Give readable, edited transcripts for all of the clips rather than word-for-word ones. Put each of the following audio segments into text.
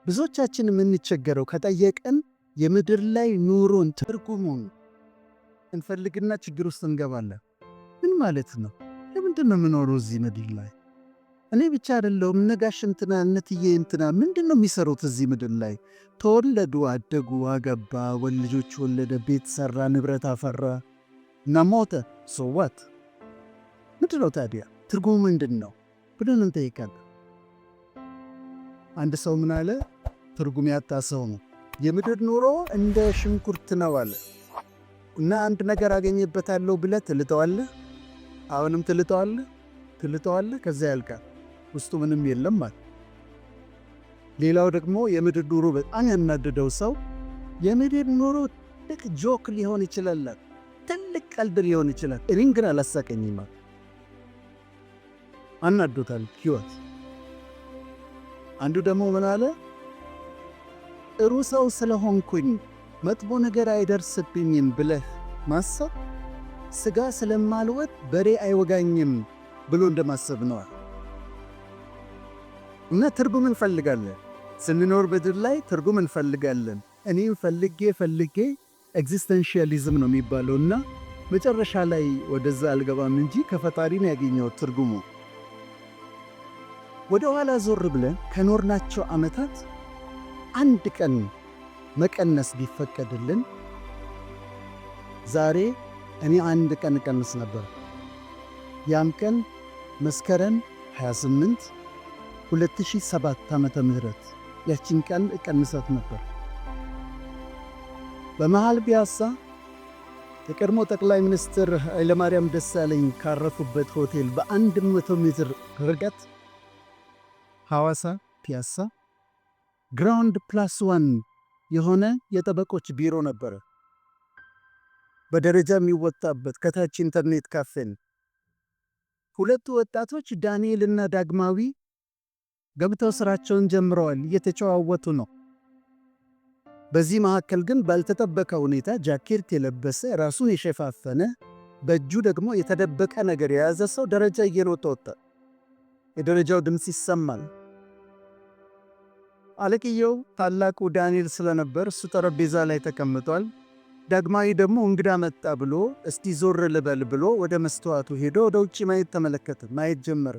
ብዙዎቻችን የምንቸገረው ከጠየቅን የምድር ላይ ኑሮን ትርጉሙን እንፈልግና ችግር ውስጥ እንገባለን። ምን ማለት ነው? ለምንድን ነው የምኖረው እዚህ ምድር ላይ? እኔ ብቻ አይደለሁም፣ እነ ጋሽ እንትና፣ እነ እትዬ እንትና ምንድን ነው የሚሰሩት እዚህ ምድር ላይ? ተወለዱ፣ አደጉ፣ አገባ፣ ወንድ ልጆች ወለደ፣ ቤት ሰራ፣ ንብረት አፈራ እና ሞተ። So what? ምንድን ነው ታዲያ ትርጉሙ ምንድን ነው ብለን እንጠይቃለን። አንድ ሰው ምን አለ? ትርጉም ያጣ ሰው ነው። የምድር ኑሮ እንደ ሽንኩርት ነው አለ እና አንድ ነገር አገኘበታለሁ ብለህ ትልጠዋለህ፣ አሁንም ትልጠዋለህ፣ ትልጠዋለህ፣ ከዛ ያልቃል። ውስጡ ምንም የለም አለ። ሌላው ደግሞ የምድር ኑሮ በጣም ያናደደው ሰው የምድር ኑሮ ትልቅ joke ሊሆን ይችላል፣ ትልቅ ቀልድ ሊሆን ይችላል። እኔን ግን አላሳቀኝም። አናዶታል ህይወት። አንዱ ደግሞ ምን አለ? ጥሩ ሰው ስለሆንኩኝ መጥፎ ነገር አይደርስብኝም ብለህ ማሰብ ስጋ ስለማልወድ በሬ አይወጋኝም ብሎ እንደማሰብ ነው። እና ትርጉም እንፈልጋለን። ስንኖር ምድር ላይ ትርጉም እንፈልጋለን። እኔም ፈልጌ ፈልጌ existentialism ነው የሚባለው እና መጨረሻ ላይ ወደዛ አልገባም እንጂ ከፈጣሪ ነው ያገኘሁት ትርጉሙ። ወደ ኋላ ዞር ብለን ከኖርናቸው ዓመታት አንድ ቀን መቀነስ ቢፈቀድልን ዛሬ እኔ አንድ ቀን እቀንስ ነበር። ያም ቀን መስከረም 28 2007 ዓመተ ምህረት፣ ያችን ቀን እቀንሳት ነበር። በመሃል ፒያሳ የቀድሞ ጠቅላይ ሚኒስትር ኃይለማርያም ደሳለኝ ካረፉበት ሆቴል በ100 ሜትር ርቀት ሐዋሳ ፒያሳ ground plus one የሆነ የጠበቆች ቢሮ ነበረ። በደረጃ የሚወጣበት፣ ከታች ኢንተርኔት ካፌን። ሁለቱ ወጣቶች ዳንኤልና ዳግማዊ ገብተው ስራቸውን ጀምረዋል። እየተጨዋወቱ ነው። በዚህ መካከል ግን ባልተጠበቀ ሁኔታ ጃኬት የለበሰ፣ ራሱን የሸፋፈነ፣ በእጁ ደግሞ የተደበቀ ነገር የያዘ ሰው ደረጃ እየሮጠ ወጣ። የደረጃው ድምፅ ይሰማል። አለቅየው ታላቁ ዳንኤል ስለነበር እሱ ጠረጴዛ ላይ ተቀምጧል። ዳግማዊ ደግሞ እንግዳ መጣ ብሎ እስቲ ዞር ልበል ብሎ ወደ መስተዋቱ ሄዶ ወደ ውጭ ማየት ተመለከተ፣ ማየት ጀመረ።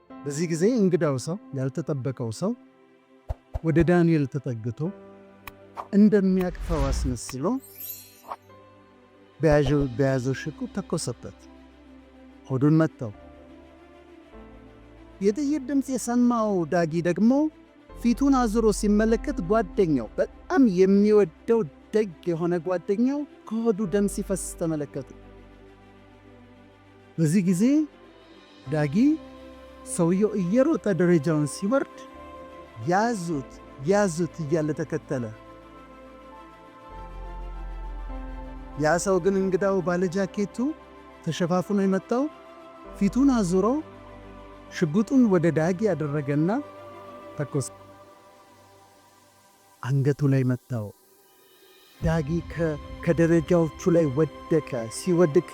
በዚህ ጊዜ እንግዳው ሰው፣ ያልተጠበቀው ሰው ወደ ዳንኤል ተጠግቶ እንደሚያቅፈው አስመስሎ በያዘው ሽጉጥ ተኮሰበት፣ ሆዱን መታው። የጥይት ድምፅ የሰማው ዳጊ ደግሞ ፊቱን አዙሮ ሲመለከት ጓደኛው፣ በጣም የሚወደው ደግ የሆነ ጓደኛው ከሆዱ ደም ሲፈስ ተመለከተ። በዚህ ጊዜ ዳጊ ሰውየው እየሮጠ ደረጃውን ሲወርድ ያዙት ያዙት እያለ ተከተለ። ያ ሰው ግን፣ እንግዳው ባለጃኬቱ ተሸፋፍኖ የመጣው፣ ፊቱን አዙሮ ሽጉጡን ወደ ዳጊ ያደረገና ተኮሰ። አንገቱ ላይ መታው። ዳጊ ከደረጃዎቹ ላይ ወደቀ። ሲወድቅ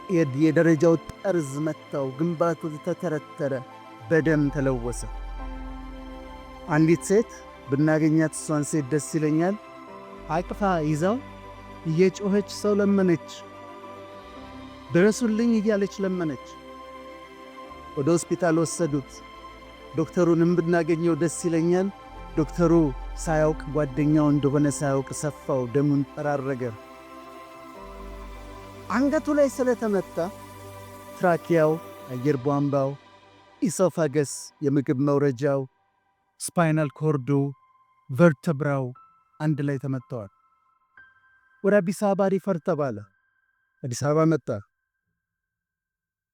የደረጃው ጠርዝ መታው። ግንባሩ ተተረተረ፣ በደም ተለወሰ። አንዲት ሴት ብናገኛት እሷን ሴት ደስ ይለኛል። አቅፋ ይዛው እየጮኸች ሰው ለመነች። ድረሱልኝ እያለች ለመነች። ወደ ሆስፒታል ወሰዱት። ዶክተሩንም ብናገኘው ደስ ይለኛል። ዶክተሩ ሳያውቅ፣ ጓደኛው እንደሆነ ሳያውቅ ሰፋው፣ ደሙን ጠራረገ። አንገቱ ላይ ስለተመታ trachea ው፣ አየር ቧንቧው፣ esophagus፣ የምግብ መውረጃው፣ spinal cord ኡ፣ vertebra ው አንድ ላይ ተመተዋል። ወደ አዲስ አበባ refer ተባለ። አዲስ አበባ መጣ።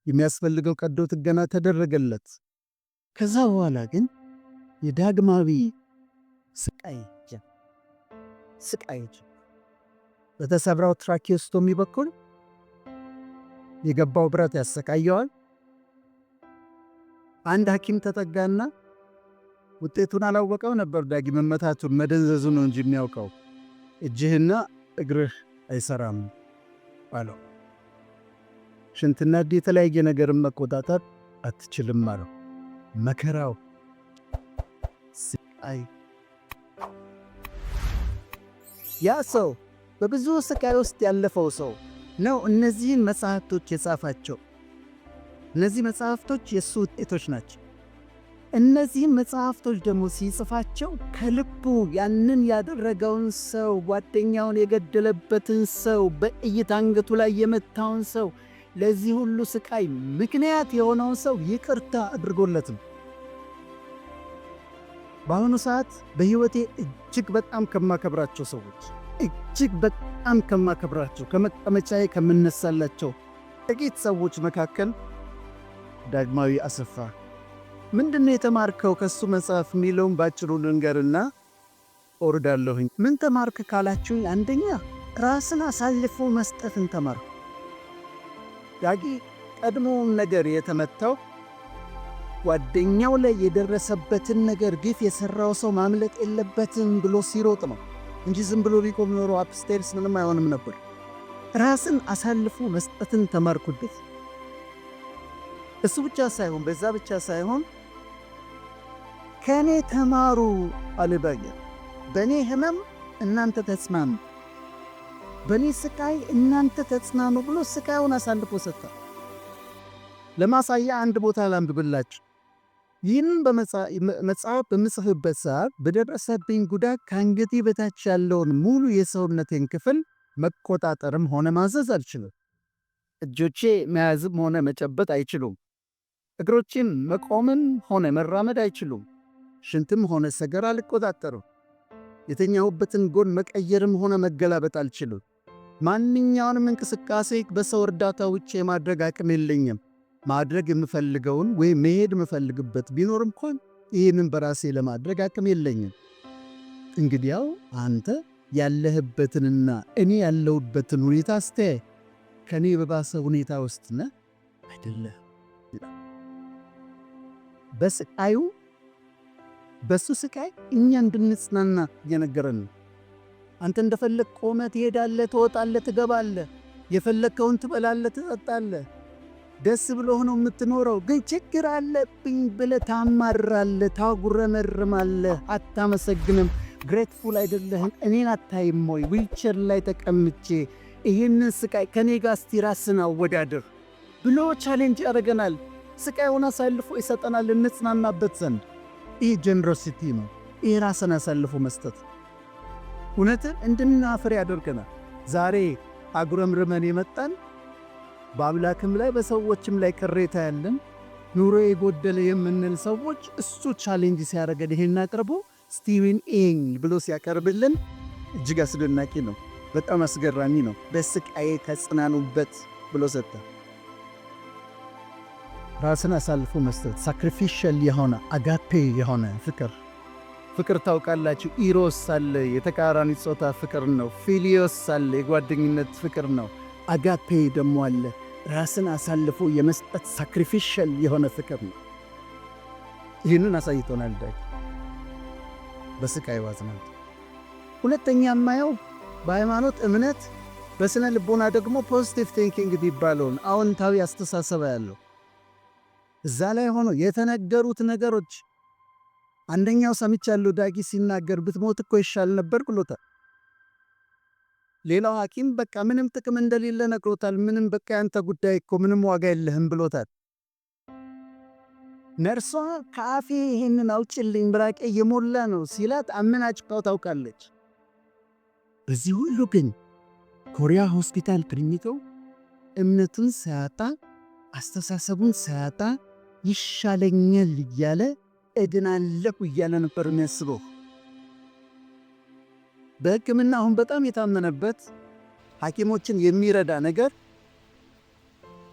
የሚያስፈልገው ቀዶ ጥገና ተደረገለት። ከዛ በኋላ ግን የዳግማዊ ስቃይ ስቃይ፣ በተሰብራው tracheostomy በኩል የገባው ብረት ያሰቃየዋል። አንድ ሐኪም ተጠጋና ውጤቱን አላወቀው ነበር። ዳጊ መመታቱን መደንዘዙ ነው እንጂ የሚያውቀው። እጅህና እግርህ አይሰራም አለው። ሽንትና የተለያየ ነገርን መቆጣጠር አትችልም አለው። መከራው፣ ስቃይ። ያ ሰው በብዙ ስቃይ ውስጥ ያለፈው ሰው ነው እነዚህን መጽሐፍቶች የጻፋቸው። እነዚህ መጽሐፍቶች የእሱ ውጤቶች ናቸው። እነዚህን መጽሐፍቶች ደግሞ ሲጽፋቸው ከልቡ ያንን ያደረገውን ሰው፣ ጓደኛውን የገደለበትን ሰው፣ በጥይት አንገቱ ላይ የመታውን ሰው፣ ለዚህ ሁሉ ስቃይ ምክንያት የሆነውን ሰው ይቅርታ አድርጎለት ነው። በአሁኑ ሰዓት በሕይወቴ እጅግ በጣም ከማከብራቸው ሰዎች፣ እጅግ በጣም ከማከብራቸው፣ ከመቀመጫዬ ከምነሳላቸው ጥቂት ሰዎች መካከል ዳግማዊ አሰፋ። ምንድነው የተማርከው ከሱ መጽሐፍ የሚለውን ባጭሩ ልንገርና እወርዳለሁኝ። ምን ተማርክ ካላችሁኝ፣ አንደኛ ራስን አሳልፎ መስጠትን ተማርኩ። ዳጊ ቀድሞውን ነገር የተመታው ጓደኛው ላይ የደረሰበትን ነገር ግፍ የሠራው ሰው ማምለጥ የለበትም ብሎ ሲሮጥ ነው እንጂ ዝም ብሎ ቢቆም ኖሮ upstairs ምንም አይሆንም ነበር። ራስን አሳልፎ መስጠትን ተማርኩበት። እሱ ብቻ ሳይሆን፣ በዛ ብቻ ሳይሆን፣ ከእኔ ተማሩ አለ ዳጊ። በእኔ ህመም እናንተ ተጽናኑ፣ በእኔ ስቃይ እናንተ ተጽናኑ ብሎ ስቃዩን አሳልፎ ሰጠ። ለማሳያ አንድ ቦታ ላንብብላችሁ። ይህንን መጽሐፍ በምጽፍበት ሰዓት በደረሰብኝ ጉዳት ከአንገቴ በታች ያለውን ሙሉ የሰውነቴን ክፍል መቆጣጠርም ሆነ ማዘዝ አልችልም። እጆቼ መያዝም ሆነ መጨበጥ አይችሉም። እግሮቼም መቆምም ሆነ መራመድ አይችሉም። ሽንትም ሆነ ሰገራ አልቆጣጠርም። የተኛሁበትን ጎን መቀየርም ሆነ መገላበጥ አልችልም። ማንኛውንም እንቅስቃሴ በሰው እርዳታ ውጭ የማድረግ አቅም የለኝም። ማድረግ የምፈልገውን ወይም መሄድ የምፈልግበት ቢኖር እንኳን ይህንን በራሴ ለማድረግ አቅም የለኝም። እንግዲያው አንተ ያለህበትንና እኔ ያለሁበትን ሁኔታ አስተያይ። ከእኔ በባሰ ሁኔታ ውስጥ ነህ አይደለህ? በስቃዩ፣ በሱ ስቃይ እኛ እንድንጽናና እየነገረን ነው። አንተ እንደፈለግክ ቆመህ ትሄዳለህ፣ ትወጣለህ፣ ትገባለህ፣ የፈለግከውን ትበላለህ፣ ትጠጣለህ። ደስ ብሎህ ነው የምትኖረው። ግን ችግር አለብኝ ብለህ ታማራለህ፣ ታጉረመርማለህ፣ አታመሰግንም፣ grateful አይደለህም። እኔን አታይም ወይ? ዊልቸር ላይ ተቀምጬ ይህንን ስቃይ ከኔ ጋር እስቲ ራስን አወዳድር ብሎ challenge ያደርገናል። ስቃዩን አሳልፎ ይሰጠናል እንጽናናበት ዘንድ። ይህ generosity ነው። ይህ ራስን አሳልፎ መስጠት እውነትን እንድናፍር ያደርገናል። ዛሬ አጉረምርመን የመጣን፣ በአምላክም ላይ በሰዎችም ላይ ቅሬታ ያለን፣ ኑሮ የጎደለ የምንል ሰዎች እሱ challenge ሲያደርገን፣ ይሄን አቅርቦ እስቲ እኔን ብሎ ሲያቀርብልን እጅግ አስደናቂ ነው። በጣም አስገራሚ ነው። በስቃዬ ተጽናኑበት ብሎ ሰጠ። ራስን አሳልፎ መስጠት፣ sacrificial የሆነ፣ አጋፔ የሆነ ፍቅር። ፍቅር ታውቃላችሁ፣ ኢሮስ አለ፣ የተቃራኒ ጾታ ፍቅር ነው። ፊሊዮስ አለ፣ የጓደኝነት ፍቅር ነው። አጋፔ ደግሞ አለ፣ ራስን አሳልፎ የመስጠት sacrificial የሆነ ፍቅር ነው። ይህንን አሳይቶናል ዳጊ በስቃዩ አጽናንቶ። ሁለተኛ የማየው በሃይማኖት እምነት፣ በስነ ልቦና ደግሞ positive thinking የሚባለውን አዎንታዊ አስተሳሰብ ያለው እዛ ላይ ሆኖ የተነገሩት ነገሮች፣ አንደኛው ሰምቻለሁ ዳጊ ሲናገር ብትሞት እኮ ይሻል ነበር ብሎታል። ሌላው ሐኪም በቃ ምንም ጥቅም እንደሌለ ነግሮታል። ምንም በቃ ያንተ ጉዳይ እኮ ምንም ዋጋ የለህም ብሎታል። ነርሷ ከአፌ ይሄንን አውጭልኝ ምራቄ የሞላ ነው ሲላት አመናጭቃው ታውቃለች። በዚህ ሁሉ ግን ኮሪያ ሆስፒታል ተኝቶ እምነቱን ሳያጣ፣ አስተሳሰቡን ሳያጣ፣ ይሻለኛል እያለ፣ እድናለሁ እያለ ነበር የሚያስበው። በሕክምና አሁን በጣም የታመነበት፣ ሐኪሞችን የሚረዳ ነገር፣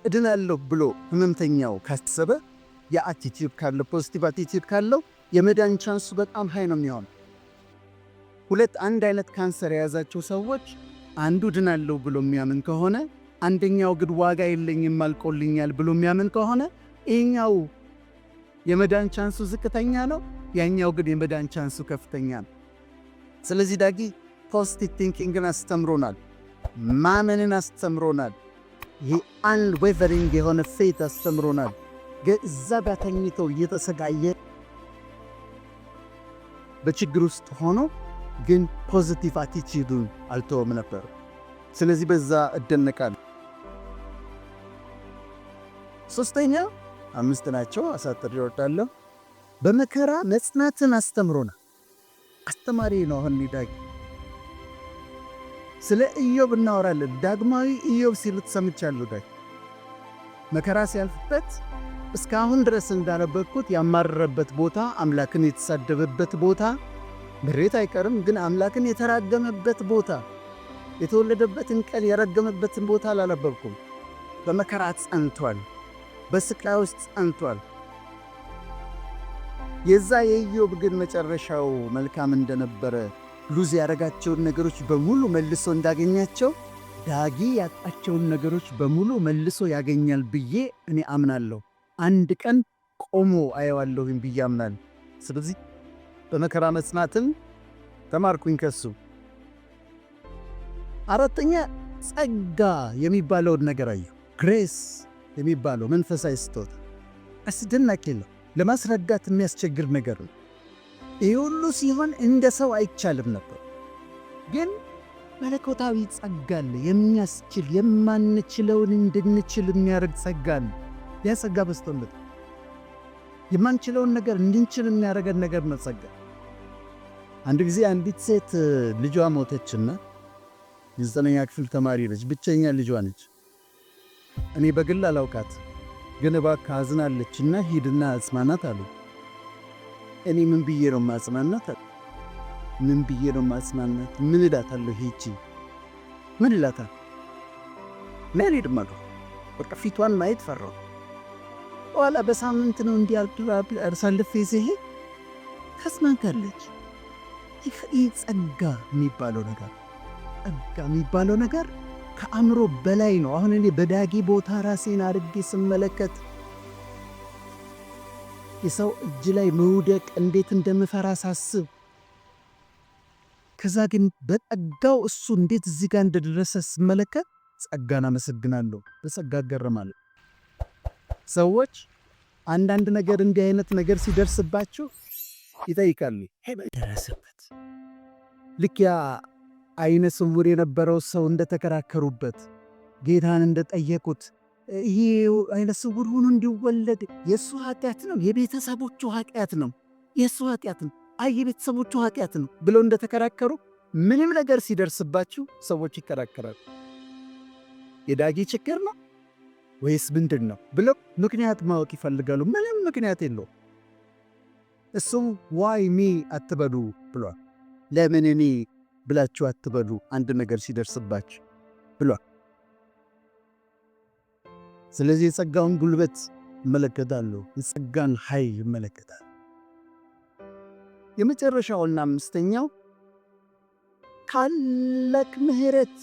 እድናለሁ ብሎ ህመምተኛው ካሰበ፣ የ attitude ካለው፣ positive attitude ካለው የመዳን chance ኡ በጣም high ነው የሚሆነው። ሁለት አንድ አይነት ካንሰር የያዛቸው ሰዎች አንዱ ድናለሁ ብሎ የሚያምን ከሆነ፣ አንደኛው ግን ዋጋ የለኝም አልቆልኛል ብሎ የሚያምን ከሆነ ይህኛው የመዳን chance ኡ ዝቅተኛ ነው፣ ያኛው ግን የመዳን chance ኡ ከፍተኛ ነው። ስለዚህ ዳጊ positive thinking ን አስተምሮናል፣ ማመንን አስተምሮናል፣ ይህ unwavering የሆነ faith አስተምሮናል። እዛ ጋር ተኝተው እየተሰቃየ በችግር ውስጥ ሆኖ ግን positive attitude ኡን አልተወም ነበር። ስለዚህ በዛ እደነቃለሁ። ሶስተኛ፣ አምስት ናቸው፣ አሳጥሬ እወርዳለሁ። በመከራ መጽናትን አስተምሮናል። አስተማሪ ነው። አሁን ዳጊ ስለ ኢዮብ እናወራለን። ዳግማዊ ኢዮብ ሲሉት ሰምቻለሁ። ዳጊ መከራ ሲያልፍበት እስካሁን ድረስ እንዳነበብኩት ያማረረበት ቦታ፣ አምላክን የተሳደበበት ቦታ፣ ምሬት አይቀርም፣ ግን አምላክን የተራገመበት ቦታ፣ የተወለደበትን ቀን የረገመበትን ቦታ አላነበብኩም። በመከራ ጸንቷል። በስቃይ ውስጥ ጸንቷል። የዛ የኢዮብ ግን መጨረሻው መልካም እንደነበረ፣ lose ያደረጋቸውን ነገሮች በሙሉ መልሶ እንዳገኛቸው፣ ዳጊ ያጣቸውን ነገሮች በሙሉ መልሶ ያገኛል ብዬ እኔ አምናለሁ። አንድ ቀን ቆሞ አየዋለሁኝ ብዬ አምናለሁ። ስለዚህ በመከራ መጽናትን ተማርኩኝ ከሱ። አራተኛ፣ ጸጋ የሚባለውን ነገር አየሁ። Grace የሚባለው መንፈሳዊ ስጦታ አስደናቂ ነው። ለማስረዳት የሚያስቸግር ነገር ነው። ይህ ሁሉ ሲሆን እንደ ሰው አይቻልም ነበር፣ ግን መለኮታዊ ጸጋ አለ። የሚያስችል፣ የማንችለውን እንድንችል የሚያደርግ ጸጋ አለ። ያ ጸጋ በዝቶለት የማንችለውን ነገር እንድንችል የሚያደርገን ነገር ነው ጸጋ። አንድ ጊዜ አንዲት ሴት ልጇ ሞተችና የ9ኛ ክፍል ተማሪ ነች፣ ብቸኛ ልጇ ነች። እኔ በግል አላውቃት፣ ግን እባክህ አዝናለችና ሂድና አጽናናት አሉ። እኔ ምን ብዬ ነው ማጽናናት? ምን ብዬ ነው ማጽናናት? ምን እላታለሁ? ሂጂ ምን እላታለሁ? እኔ አልሄድም አልኩ። በቃ ፊቷን ማየት ፈራሁ። በኋላ በሳምንት ነው እንዲህ አሳልፌ ሲሄድ ተጽናንታለች። ይህ ጸጋ የሚባለው ነገር ከአእምሮ በላይ ነው። አሁን እኔ በዳጊ ቦታ ራሴን አድርጌ ስመለከት የሰው እጅ ላይ መውደቅ እንዴት እንደምፈራ ሳስብ፣ ከዛ ግን በጸጋው እሱ እንዴት እዚህ ጋር እንደደረሰ ስመለከት ጸጋን አመሰግናለሁ። በጸጋ እገረማለሁ። ሰዎች አንዳንድ ነገር፣ እንዲህ አይነት ነገር ሲደርስባቸው ይጠይቃሉ። ደረሰበት፣ ልክ ያ አይነ ስውር የነበረው ሰው እንደተከራከሩበት፣ ጌታን እንደጠየቁት፣ ይሄ አይነ ስውር ሆኖ እንዲወለድ የእሱ ኃጢአት ነው፣ የቤተሰቦቹ ኃጢአት ነው፣ የእሱ ኃጢአት ነው፣ አይ የቤተሰቦቹ ኃጢአት ነው ብለው እንደተከራከሩ ምንም ነገር ሲደርስባችሁ ሰዎች ይከራከራሉ። የዳጊ ችግር ነው ወይስ ምንድን ነው ብለው ምክንያት ማወቅ ይፈልጋሉ። ምንም ምክንያት የለውም። እሱም "why me" አትበሉ ብሏል። ለምን እኔ ብላችሁ አትበሉ አንድ ነገር ሲደርስባችሁ ብሏል። ስለዚህ የጸጋውን ጉልበት እመለከታለሁ፣ የጸጋን ኃይል እመለከታለሁ። የመጨረሻውና አምስተኛው ታላቅ ምሕረት፣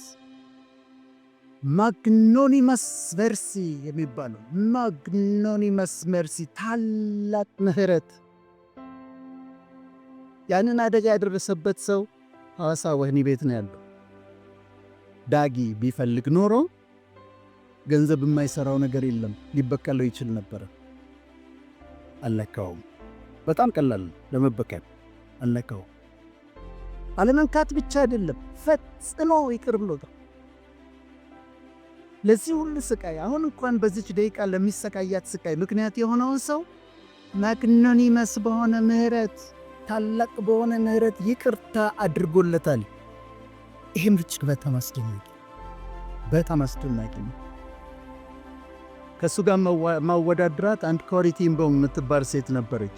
magnanimous mercy የሚባለው፣ magnanimous mercy፣ ታላቅ ምሕረት። ያንን አደጋ ያደረሰበት ሰው ሐዋሳ ወህኒ ቤት ነው ያለው። ዳጊ ቢፈልግ ኖሮ ገንዘብ የማይሰራው ነገር የለም፣ ሊበቀለው ይችል ነበረ። አልነካውም። በጣም ቀላል ለመበቀል፣ አልነካውም። አለመንካት ብቻ አይደለም፣ ፈጽሞ ይቅር ብሎታል። ለዚህ ሁሉ ስቃይ፣ አሁን እንኳን በዚች ደቂቃ ለሚሰቃያት ስቃይ ምክንያት የሆነውን ሰው magnanimous በሆነ ምሕረት፣ ታላቅ በሆነ ምሕረት ይቅርታ አድርጎለታል። ይህም እጅግ በጣም አስደናቂ፣ በጣም አስደናቂ ነው። ከእሱ ጋር ማወዳድራት አንድ ኮሪ ቴን ቡም የምትባል ሴት ነበረች።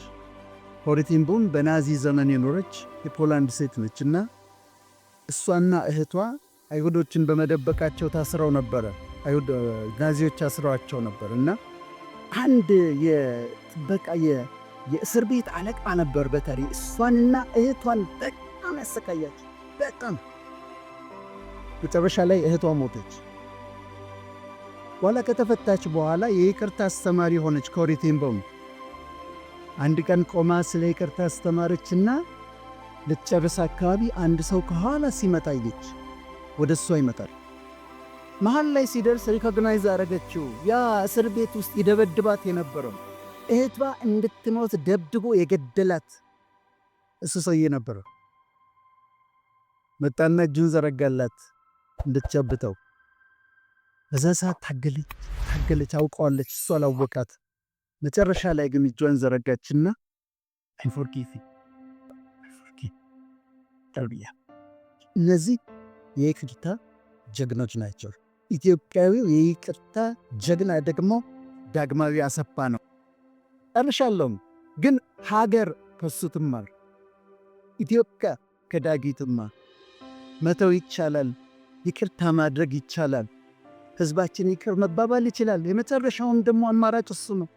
ኮሪ ቴን ቡም በናዚ ዘመን የኖረች የፖላንድ ሴት ነች እና እሷና እህቷ አይሁዶችን በመደበቃቸው ታስረው ነበረ። ናዚዎች አስረዋቸው ነበር እና አንድ የጥበቃ የእስር ቤት አለቃ ነበር። በተለይ እሷንና እህቷን በጣም ያሰቃያቸው፣ በጣም። መጨረሻ ላይ እህቷ ሞተች። በኋላ ከተፈታች በኋላ የይቅርታ አስተማሪ ሆነች ኮሪ ቴን ቡም። አንድ ቀን ቆማ ስለ ይቅርታ አስተማረችና ልትጨርስ አካባቢ አንድ ሰው ከኋላ ሲመጣ አየች። ወደ እሷ ይመጣል። መሀል ላይ ሲደርስ recognize አረገችው። ያ እስር ቤት ውስጥ ይደበድባት የነበረው፣ እህቷ እንድትሞት ደብድቦ የገደላት እሱ ሰውዬ ነበረ። መጣና እጁን ዘረጋላት እንድትጨብጠው። በዛ ሰዓት ታገለች ታገለች፣ አውቀዋለች፣ እሱ አላወቃት። መጨረሻ ላይ ግን እጇን ዘረጋችና "I forgive, I forgive" ጠርብያ። እነዚህ የይቅርታ ጀግኖች ናቸው። ኢትዮጵያዊው የይቅርታ ጀግና ደግሞ ዳግማዊ አሰፋ ነው። ጨርሻለሁም፣ ግን ሀገር ከሱ ትማር፣ ኢትዮጵያ ከዳጊ ትማር። መተው ይቻላል፣ ይቅርታ ማድረግ ይቻላል። ህዝባችን ይቅር መባባል ይችላል። የመጨረሻውን ደግሞ አማራጭ እሱ ነው።